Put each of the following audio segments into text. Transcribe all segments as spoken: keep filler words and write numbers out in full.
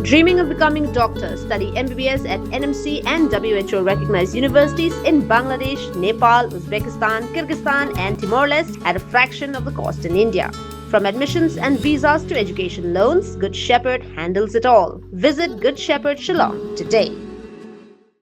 Dreaming of becoming a doctor? Study M B B S at N M C and W H O recognized universities in Bangladesh, Nepal, Uzbekistan, Kyrgyzstan, and Timor Leste at a fraction of the cost in India. From admissions and visas to education loans, Good Shepherd handles it all. Visit Good Shepherd Shillong today.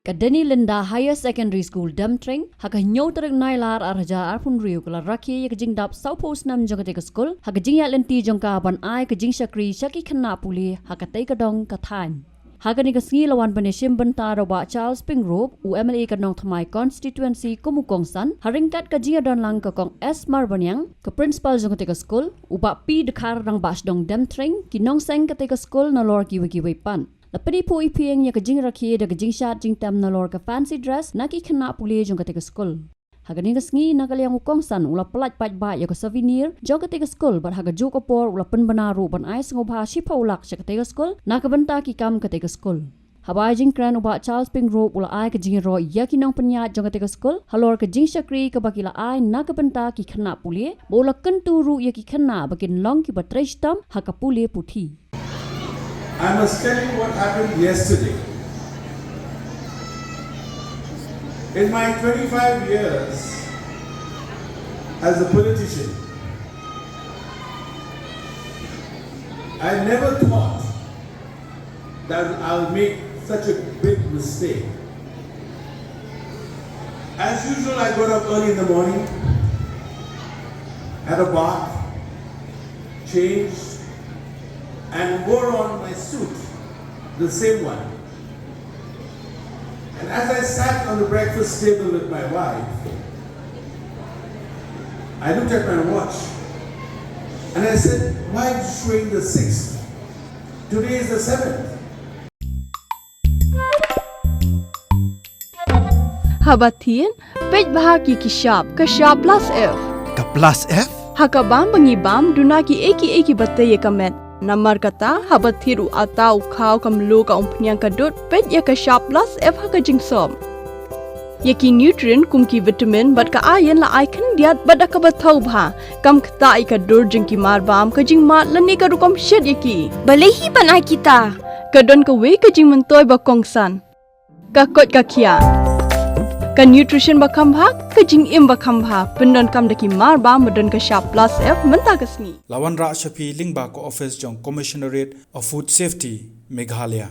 Ka Deni Linda Higher Secondary School Demtreng, ha ka hynñiew tarik Nailar ar hajar arphew hynriew ka la rakhe ïa ka jingdap sawphew snem jong katei ka skul, ha ka jingïaid lynti jong ka ban ai ka jingshakri sha ki khynnah pule ha katei ka dong ka thaiñ. Ha kane ka sngi la wan ban ïashim bynta da u Bah Charles Pyngrope, u M L A ka Nongthymmai Constituency kum u kongsan, ha ryngkat ka jingïadonlang ka Kong S Marbaniang, ka Principal jong katei ka skul, u Bah P Dkhar Rangbah Shnong Demtreng, ki nongseng katei ka skul nalor kiwei kiwei pat. La pyniphuh iphieng ïa ka jingrakhe da ka jingshad jingtem nalor ka fancy dress na ki khynnah pule jong katei ka skul. Ha kane ka sngi na ka liang u kongsan u la pyllait paidbah ïa ka souvenir jong katei ka skul bad ha kajuh ka por u la pynbna ruh ban ai sngewbha shiphew lak sha katei ka skul na ka bynta ki kam katei ka skul. Haba ai jingkren u Bah Charles Pyngrope u la ai ka jingïaroh ïa ki nongpynïaid jong katei ka skul halor ka jingshakri kaba ki la ai na ka bynta ki khynnah pule, bad u la kyntu ruh ïa ki khynnah ba kin long kiba trei shitom ha ka pule puthi. I must tell you what happened yesterday. In my twenty-five years as a politician, I never thought that I'll make such a big mistake. As usual, I got up early in the morning, had a bath, changed, and wore on my suit, the same one. And as I sat on the breakfast table with my wife, I looked at my watch and I said, "Why is it showing the sixth? Today is the seventh." Haba thied, peit bha ïa ki shap, ka shap plus F. Ka plus F? Ha ka bam ba ngi bam, duna kiei kiei kiba tei ïa ka met. Namar kata, haba thied u atta, u khaw, ka mluh, ka umphniang, ka dud, peit ïa ka shap plus F ha ka jingsop. Ïa ki nutrient kum ki vitamin bad ka iron la ai khyndiat bad da kaba thaw bha. Kam ktah ïa ka dur jong ki marbam, ka jingmad lane ka rukom shet ïa ki. Balei hi ban ai kita? Ka don kawei ka jingmyntoi ba kongsan. Ka koit ka khiah. Ka nutrition ba kham bha, ka jingim ba kham bha. Pyndonkam da ki marbam ba don ka shap plus F mynta ka sngi. La wanrah sha phi lyngba ka office jong Commissionerate of Food Safety, Meghalaya.